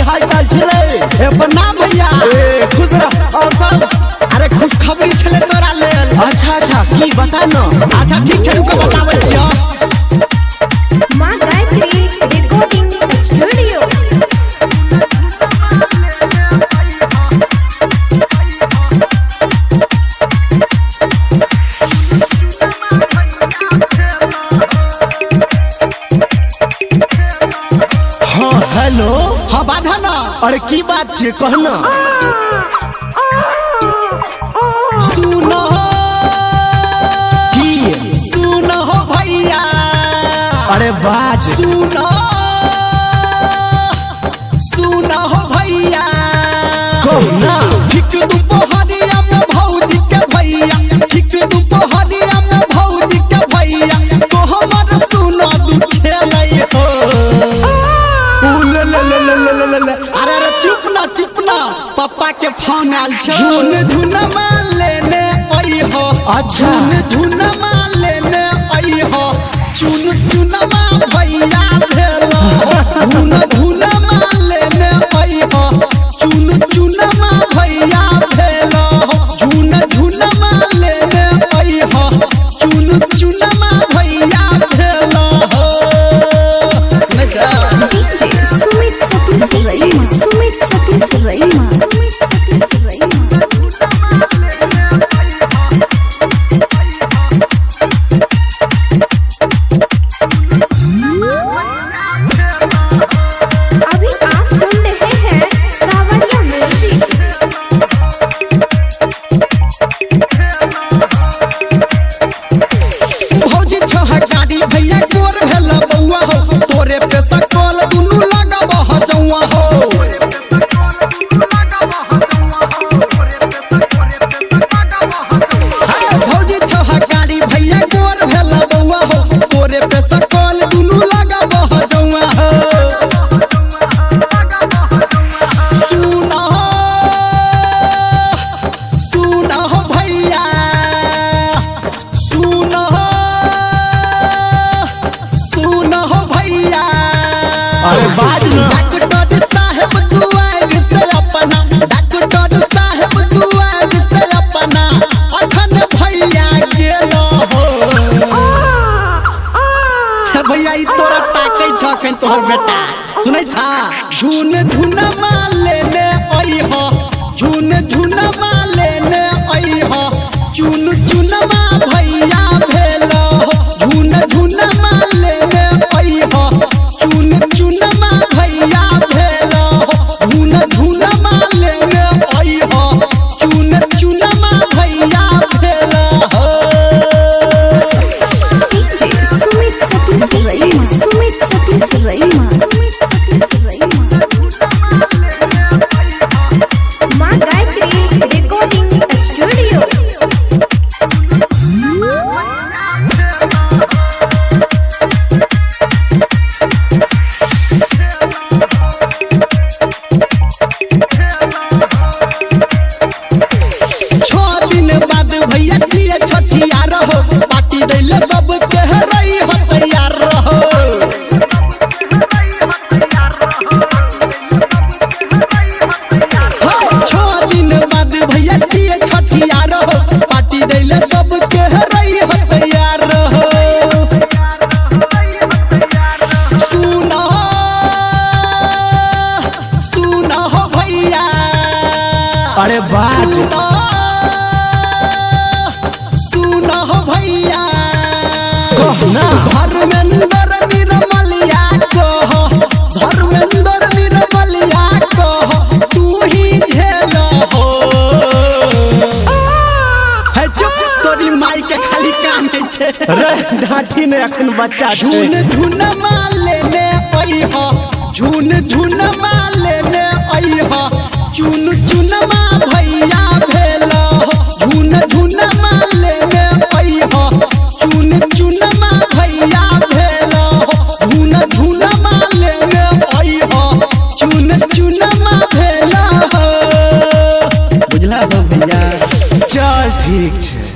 हाल चाल छलै? ए प्रणाम भैया। ए खुश रह। और सब? अरे खुशखबरी छलै तोरा लेल। अच्छा अच्छा, की बता न। अच्छा ठीक छै, रुक बताबै छियौ। माँ गायत्री रिकॉर्डिंग स्टूडियो। हाँ हेलो। हाँ बाधा न। अरे की बात छियै कहना। सुनो। की? सुनो भैया। अरे बाज। सुनो सुनो भैया। कहना। ठीक दुपहरिया में भौजी के भैया, ठीक दुपहरिया में भौजी के भैया तो हमर सुनो दू खेलै हो। उ ले ले ले ले ले ले ले। अरे अरे चुप ना चुप ना, पप्पा के फोन आयल छौ। झुन झुनमा लेने अइहो। अच्छा। झुन झुनमा लेने अइहो, चुन चुनमा भैया भेलो। झुन झुनमा लेने अइहो, चुन चुनमा भैया भेलो। झुन झुनमा लेने अइहो, चुन चुनमा भैया भेलो। नहीं जा। डीजे सुमित सतीश रैमा, सुमित सतीश रैमा, सुमित सतीश रैमा। अभी आप सुन रहे हैं सावरिया म्यूजिक। भौजी छह गाड़ी भैया गोर भेल बौआ हो, तोरे पे सकल दुनू लगब जौआ हो। हाय, भौजी छह गाड़ी भैया गोर भेल बौआ हो, तोरे पे सकल दुनू लगब जौआ हो। सुनो सुनो भैया, सुनो सुनो भैया। अरे बाज न। डॉक्टर साहेब दुआर से अपना, डॉक्टर साहेब दुआर से अपना अखन भैया गेल हो। हे भैया ई तोरा ताकै छ अखन तोहर बेटा, सुनै छा? झुन झुनमा लेने अइहो, झुन झुनमा लेने अइहो, चुन चुनमा भैया भेलो। झुन झुनमा लेने अइहो, चुन चुनमा भैया भेलो। झुन झुनमा लेने अइहो, चुन चुनमा भैया भेलो। डीजे सुमित सतीश रैमा, सुमित सतीश रैमा, सुमित सतीश रैमा। माँ गायत्री रिकॉर्डिंग स्टूडियो। छह दिन बाद भैया जिए छठिया रहो, पार्टी दैले सब के रही हो तैयार रहो। हाँ, 6 दिन बाद भैया जिए छठिया रहो, पार्टी दैले सब के रही हो तैयार रहो। सुनो सुनो भैया। अरे बाज। सुनो सुनो भैया। कहना। धर्मेंद्र निर्मलिया कह, धर्मेंद्र निर्मलिया कह तू ही झेल हो। है चुप, तोरी माई के खाली काम है छे। रे ढाठी ने अखन बच्चा झुन छै। झुनमा लेने अइहो, झुन झुनमा लेने अइहो, चुन चुनमा भैया भेलो। झुन झुनमा लेने अइहो, चुन चुनमा भैया भेलो। झुन झुनमा लेने अइहो, चुन चुनमा भेलो। बुझला हो भैया? चल ठीक छै।